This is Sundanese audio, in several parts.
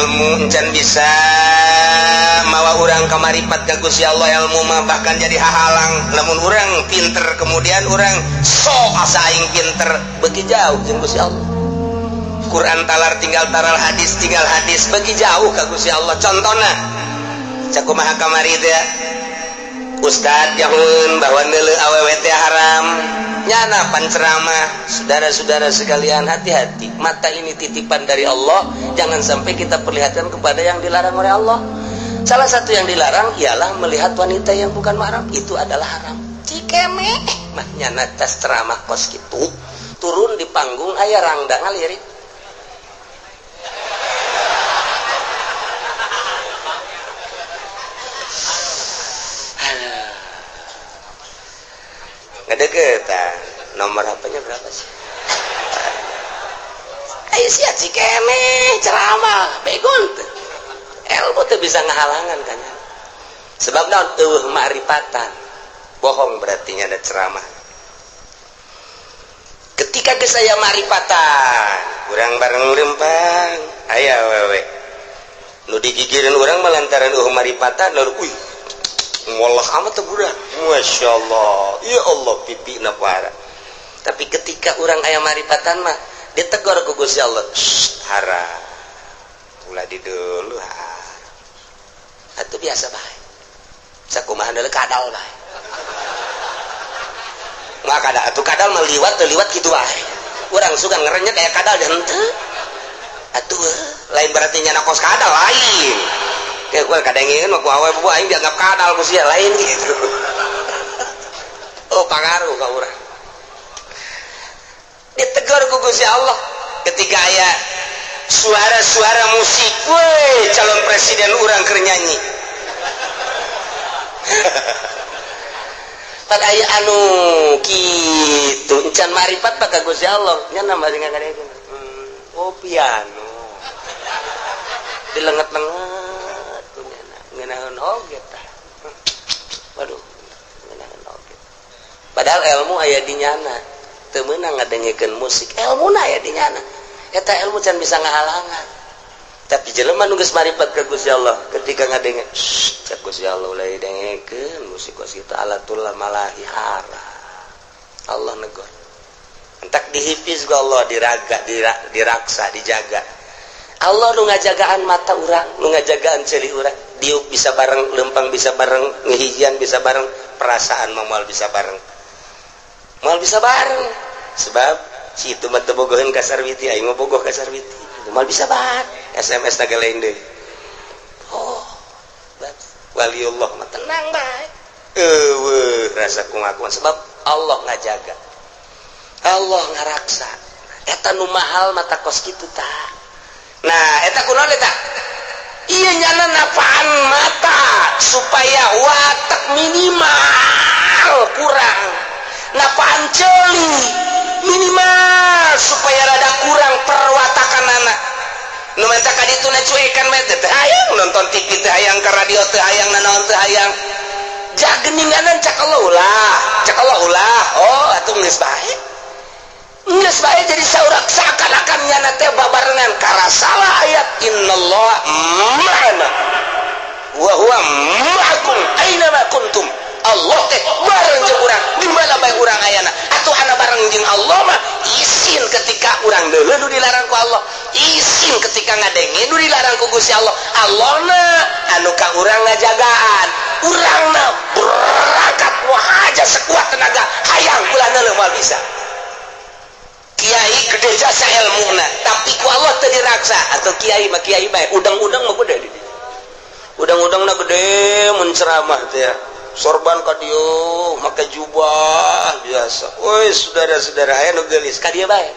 Ilmu encan bisa mawa urang kamaripat ka Gusti Allah. Ilmu mah bahkan jadi hahalang. Lamun urang pinter, kemudian urang sok asa aing pinter, beuki jauh jeung Gusti Allah. Quran talar tinggal taral, hadis tinggal hadis, beuki jauh ka Gusti Allah. Contohna cakumaha kamari teh, Ustad nyahoeun bahwa neuleu awewe teh haram. Nyana pan ceramah, "Saudara-saudara sekalian, hati-hati, mata ini titipan dari Allah, jangan sampai kita perlihatkan kepada yang dilarang oleh Allah. Salah satu yang dilarang ialah melihat wanita yang bukan mahram, itu adalah haram." Cikeme mah nyana tas ceramah kos gitu, turun di panggung aya rangda ngalirik. Ngedeketan, nomor HP-nya berapa sih? Ayo sia, cikeme ceramah begon teu. Ilmu teu bisa ngahalangan kan, sebab naon? Eueuh ma'rifatan. Bohong berarti ada ceramah. Ketika geus aya ma'rifatan, urang bareng lempang aya awewe nu digigireun urang mah lantaran eueuh maripatan, lalu uih, ngolah amat teh budak, Masya Allah, ya Allah, pipi na parah. Tapi ketika urang aya maripatan mah ditegur ku Gusti Allah, "Haram, ulah di dulu." Atuh biasa bae, sakumaha deuleu kadal bae. Nggak kadal atuh, kadal mah liwat teu liwat kitu bae. Urang suka ngerenyet kayak kadal dan henteu atuh. Lain berarti nyana kos kadal, lain. Kayak gue kadang ingin ku awe bu aing dianggap kadal ku sia, lain gitu. Oh, pangaruh ka urang. Ditegur ku Gusti Allah ketika aya suara-suara musik, woi, calon presiden urang keur nyanyi. Pan aya anu kitu encan marifat pa ka Gusti Allah. Nya nama ngadengekeun, oh, piano dilenget-lenget ku nyana, ngeunaheun oge tah. Waduh, ngeunaheun oge. Padahal ilmu aya di nyana, teu meunang ngadengekeun musik. Ilmuna aya di nyana, eta ilmu can bisa ngahalangan. Tapi jelema nu geus marifat ka Gusti Allah, ketika ngadenge, cek Gusti Allah, "Ulah dengekeun musik kos kitu, alatul malahi haram." Allah negor. Entak dihifiz ku Allah, diraga, diraksa, dijaga. Allah nu ngajagaan mata urang, nu ngajagaan ceuli urang. Diuk bisa bareng, lempang bisa bareng, ngehijian bisa bareng, perasaan mah moal bisa bareng, moal bisa bareng. Sebab si itu mah teu bogoheun ka Sarwiti, aing mah bogoh ka Sarwiti, moal bisa bareng. SMS na lain deui. Oh, waliullah mah tenang bae, eueuh rasa kumaha, sebab Allah ngajaga, Allah ngaraksa. Eta nu mahal mata kos kitu tah. Nah, eta kunaon eta? Iya, nyana napaan mata supaya watak minimal kurang, napaan ceuli minimal supaya rada kurang perwatakan anak. Nu menta ka ditu na cuekan mah teh hayang nonton TV, teh hayang ka radio, teh hayang nanaon, teh hayang jageninganan. Cak Allah ulah, cak Allah ulah. Oh, atuh geus bae, geus bae. Jadi saurak seakan-akan nyana teh babarengan karasalah ayat innallaha ma'ana wa huwa ma'akum aina ma kuntum. Allah teh bareng jeung urang di mana bae urang ayana. Atuh ana bareng jeung Allah mah isin ketika urang deuleu nu dilarang ku Allah, isin ketika ngadenge nu dilarang ku Gusti Allah. Allah na anu ka urang ngajagaan, urangna berangkat aja sekuat tenaga hayang ulah neuleuh, moal bisa. Kiai gede jasa ilmuna, tapi ku Allah teu diraksa. Atau kiai mah kiai bae, udang-udang mah gede di udang-udang na gede. Mun ceramah teh ya sorban ka dieu, make jubah biasa. Woi, saudara-saudara, aya nu geulis ka dieu bae.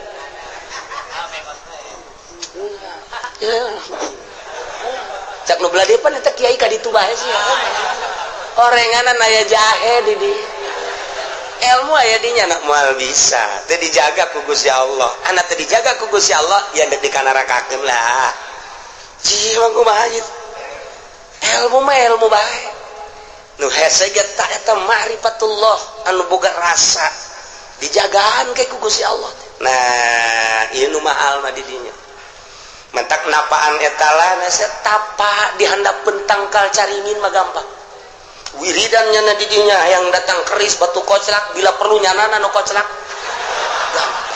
Cak nu belah dieu, pan eta kiai ka ditu bae sih. Orenganan aya jahe di dieu, ilmu aya di nya, moal bisa. Teu dijaga ku Gusti Allah. Anak teu dijaga ku Gusti Allah ya dek dikanarakakeun lah. Jiwa kumaha gitu. Ilmu mah ilmu bae. Nu hese ge ta eta ma'rifatullah anu boga rasa dijagaan ke ku Gusti Allah. Nah, ieu nu mahal mah di dinya. Mentak napaan etala nase tapa di handapeun tangkal caringin mah gampang. Wiridan nyana di dinya yang datang keris batu koclak, bila perlu nyanana nu koclak gampang.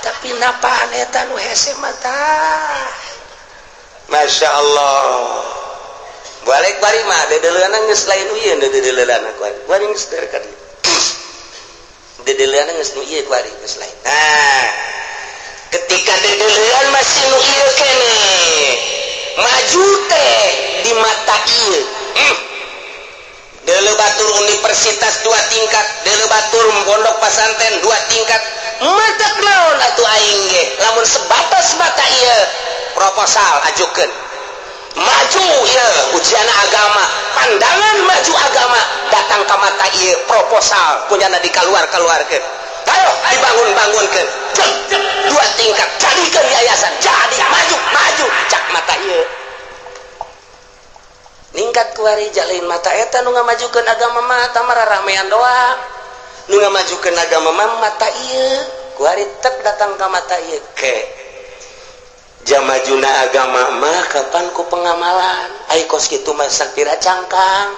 Tapi napaan eta nu hese mah tah. Masya Allah. Balik bari mah dedeleunana geus lain ieu, dedeleunana kuari. Kuari geus derekan. Dedeleunana geus nu ieu, kuari geus lain. Nah, ketika dedeleuan masih nu ieu kene maju teh di mata ieu. Deuleu batur universitas dua tingkat, deuleu batur pondok pasantren dua tingkat, mata naon atuh aing ge lamun sebatas mata ieu? Proposal ajukeun maju ieu ujian agama, pandangan maju agama datang ke mata ieu, proposal punyana dikaluar-keluarkeun, ayo dibangun-bangunkeun dua tingkat, jadikan yayasan, jadi maju maju cak mata ieu. Ningkat kuari jalin mata eta nu ngamajukeun agama mah mata ramean doang. Nu ngamajukeun agama mah mata ieu. Kuari tek datang ka mata ieu ke jamajuna agama mah kapan ku pengamalan. Ai kos kitu mah sapira cangkang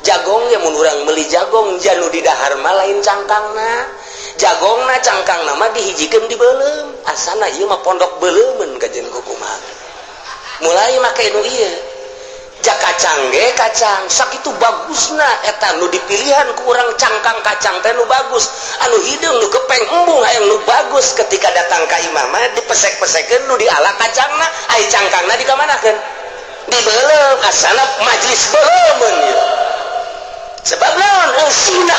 jagong ya, mun urang meuli jagong janu di dahar mah lain cangkangna, jagongna cangkangna mah dihijikeun di beuleum. Asana ieu mah pondok beuleumeun kajen kukumaha. Mulai make nu ieu ja kacang ge kacang sakitu bagusna eta nu dipilihan ku urang cangkang kacang teh nu bagus, anu hideung, nu gepeng, embung hayang nu bagus. Ketika datang ka imah mah dipesek-pesekeun nu diala kacangna, ai cangkangna dikamanakeun? Di beuleum. Asana majlis beuleumeun ieu. Sebab naon? Eusina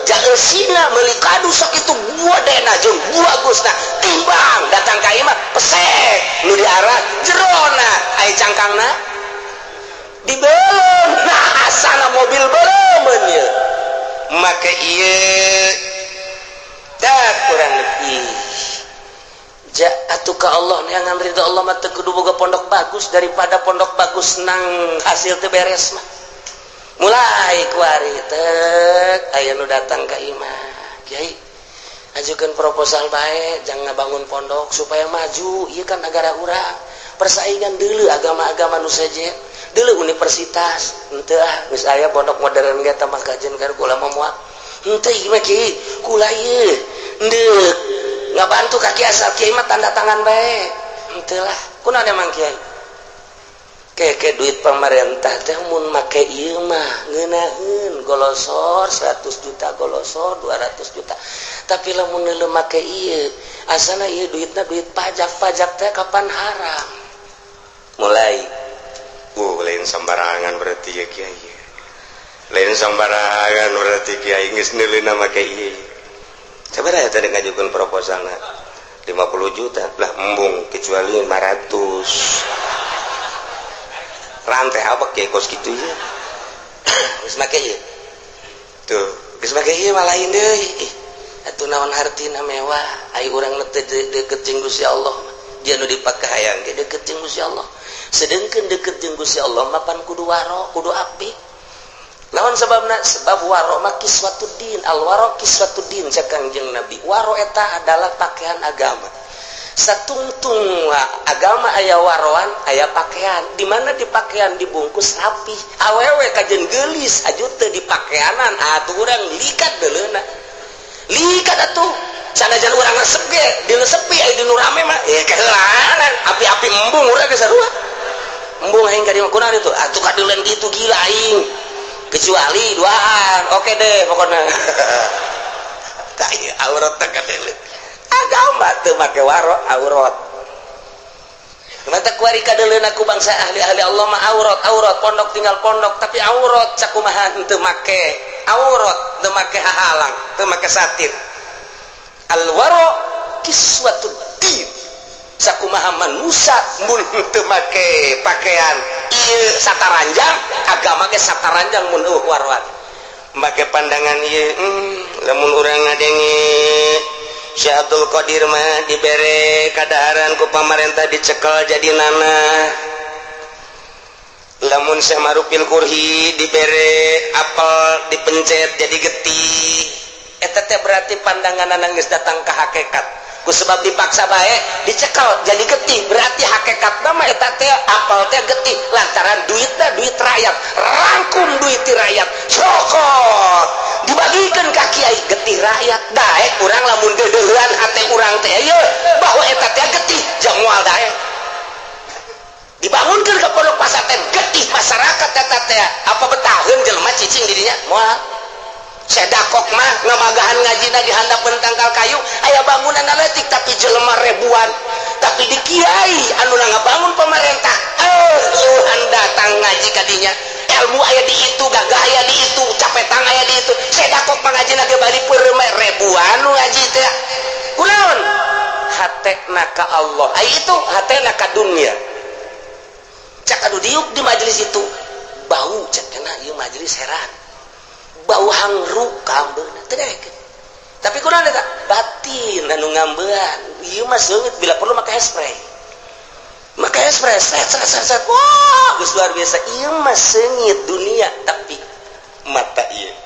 ja eusina meuli kadu sakitu buadena jeung bagusna, timbang datang ka imah pesek nu diarah jerona, ai cangkangna di beuleum. Nah, asana mobil beuleum ieu make ieu tak kurang lebih ja atuh ka Allah neangan ridho Allah mah teu kudu boga pondok bagus, daripada pondok bagus nang hasil teu beres mah. Mulai kuari tek aya nu datang ka imah, "Kiai, ajukan proposal baik, jangan bangun pondok supaya maju iya kan negara urang persaingan dulu agama-agama nu sejen dulu universitas." "Henteu ah, geus aya pondok modern ge tambah kajian kan kula mah moal." "Henteu ieu mah, Kiai, kula ieu ndek ngabantu ka kiai, asal kiai mah tanda tangan bae." "Henteu lah, kunaon emang, Kiai?" "Keke duit pemerintah teh mun make ieu mah ngeunaheun golosor 100 juta, golosor 200 juta, tapi lamun neuleu make ieu asana ieu duitna duit pajak, pajak teh kapan haram." Mulai lain sembarangan berarti ya, Kiai, lain sembarangan berarti Kiai geus neuleuna make ieu. Sabaraha tadi ngajukeun proposalna? "50 juta lah." "Embung, kecuali 500." Rantai apa kayak kos gitu ya, geus make ieu tuh, geus make ieu mah lain deui. Ih atuh naon hartina mewah, ai urang teu deket jeung Gusti Allah mah. Dia nu dipake hayang ge deket jeung Gusti Allah, sedengkeun deket jeung Gusti Allah mah pan kudu waro, kudu apik. Naon sebabna? Sebab waro mah kiswatuddin, al waro kiswatuddin cek Kangjeng Nabi. Waro eta adalah pakaian agama. Satungtung agama aya waroan, aya pakaian di mana di pakaian dibungkus rapi, awewe kajen gelis aju teu di pakaianan atuh urang likat deuleuna, likat atuh. Sanajan urang resep ge dilesepi, aya di nu rame mah eh keheulaan api-api, embung urang ge sarua, embung aing ka dieu. "Kunaon itu atuh kadeuleun kitu? Gila aing, kecuali duaan." Oke deh, pokoknya tak aurat teh kadeuleun agama teu make waro aurat. Mata kuari kadeuleun aku bangsa ahli-ahli Allah mah aurat, aurat pondok tinggal pondok tapi aurat cakumaha teu make aurat, teu make hahalang, teu make satir. Al waro kiswatud din. Sakumaha manusa mun teu make pakaian ieu sataranjang, agama ge sataranjang mun eueuh waroan. Make pandangan ieu, lamun urang ngadenge Syekh Abdul Qadir mah dibere kadaharan ku pamarentah, dicekel jadi nana. Lamun Syekh Marupil Kurhi dibere apel, dipencet jadi getih. Eta teh berarti pandangan geus datang ke hakikat. Ku sebab dipaksa bae dicekal jadi getih. Berarti hakikat nama eta teh apel teh getih lantaran duitnya duit rakyat, rangkum duit ti rakyat, cokot, dibagikan ka kiai, getih rakyat. Daek urang lamun deudeuhan hate urang teh ieu bahwa eta teh getih, jang moal daek. Dibangunkan ke pondok pesantren, getih masyarakat eta teh. Apa betaheun jelema cicing di dinya? Moal. Sedakok mah ngamagahan ngajina di handapeun tangkal kayu, aya bangunan leutik tapi jelema ribuan. Tapi di kiai anu ngabangun pemerintah, eueuhan datang ngaji kadinya. Ilmu aya di itu, gagah aya di itu, capetang aya di itu. Sedakok mah ngajina ge bari peureum, ribuan nu ngaji teh. Kunaon? Hatena ka Allah. Ai itu hatena ka dunia. Cak anu diuk di majelis itu, bau cek kena ieu majelis, heran, bau hangru kaambeuna teu daekeun. Tapi kunaon eta? Batin anu ngambean. Ieu mah seungit, bila perlu make spray, make spray, set set set set. Wah, geus luar biasa. Ieu mah seungit dunia, tapi mata ieu,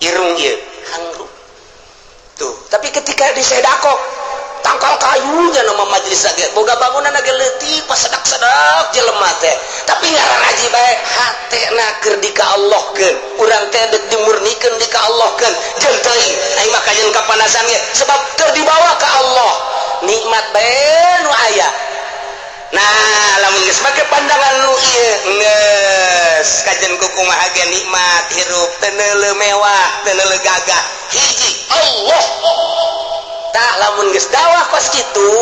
irung ieu hangru tuh. Tapi ketika di sedakok, tangkal kayunya nama majelis lagi boga bangunan lagi leutik, pas sedak-sedak jelema teh, tapi ngararaji bae, hatena keur di ka Allahkeun. Urang teh deuk dimurnikeun, di ka Allahkeun. Jeung teuing aing mah kajeun kapanasan ge, sebab keur dibawa ka Allah, nikmat bae nu aya. Nah, lamun geus make pandangan nu ieu, geus kajeun ku kumaha ge nikmat hirup, teu neuleu mewah, teu neuleu gagah, hiji Allah. Tah, lamun geus dakwah kos kitu,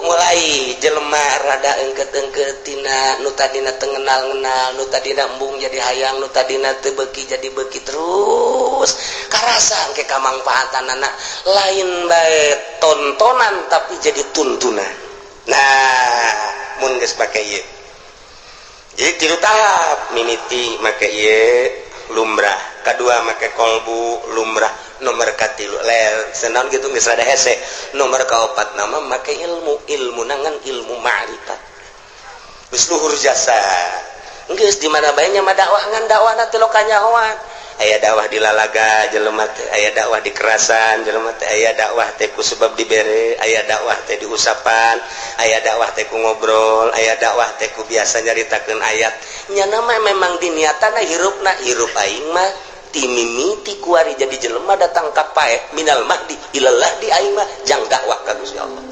mulai jelema rada engket-engket tina nu tadina teu ngenal-ngenal, nu tadina embung jadi hayang, nu tadina teu beuki jadi beuki. Terus karasa engke kamangfaatanana lain bae tontonan, tapi jadi tuntunan. Nah, mun geus make ieu, jadi tilu tahap: mimiti make ieu lumrah, kedua make kolbu lumrah, nomor katilu lel senaon gitu geus rada hese, nomor kaopat nama make ilmu, ilmu nangan ilmu ma'rifat geus luhur jasa. Geus di mana bae nya mah dakwah, ngan dakwahna teh kanyahoan. Aya dakwah di lalaga jelema teh, aya dakwah di kerasan jelema teh, aya dakwah teh ku sebab dibere, aya dakwah teh diusapan, aya dakwah teh ku ngobrol, aya dakwah teh ku biasa nyaritakeun ayat. Nya nama memang diniatana hirupna, hirup aing mah ti mimiti kuari jadi jelema datang ka pae, minal mahdi ilallah di aing mah jang dakwah ka Gusti Allah.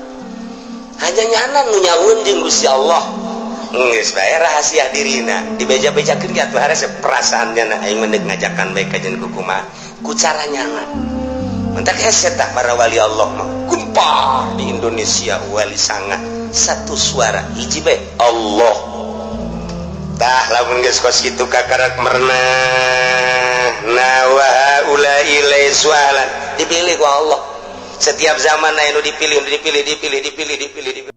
Hanya nyana nu nyaun jeung Gusti Allah. Geus bae rahasia dirina dibeja-bejakeun ge atuh harese perasaannya. Na aing mah ngajakan bae kajeun ku kumaha ku cara nyana. Mentak hese tah para wali Allah mah gempar di Indonesia. Wali sanga satu suara, hiji bae, Allah. Tah, lamun geus kos kitu kakarak merenah. Nah, wa haula'i laisu ahlan, dipilih ku Allah. Setiap zaman aya nu dipilih, dipilih, dipilih, dipilih, dipilih, dipilih.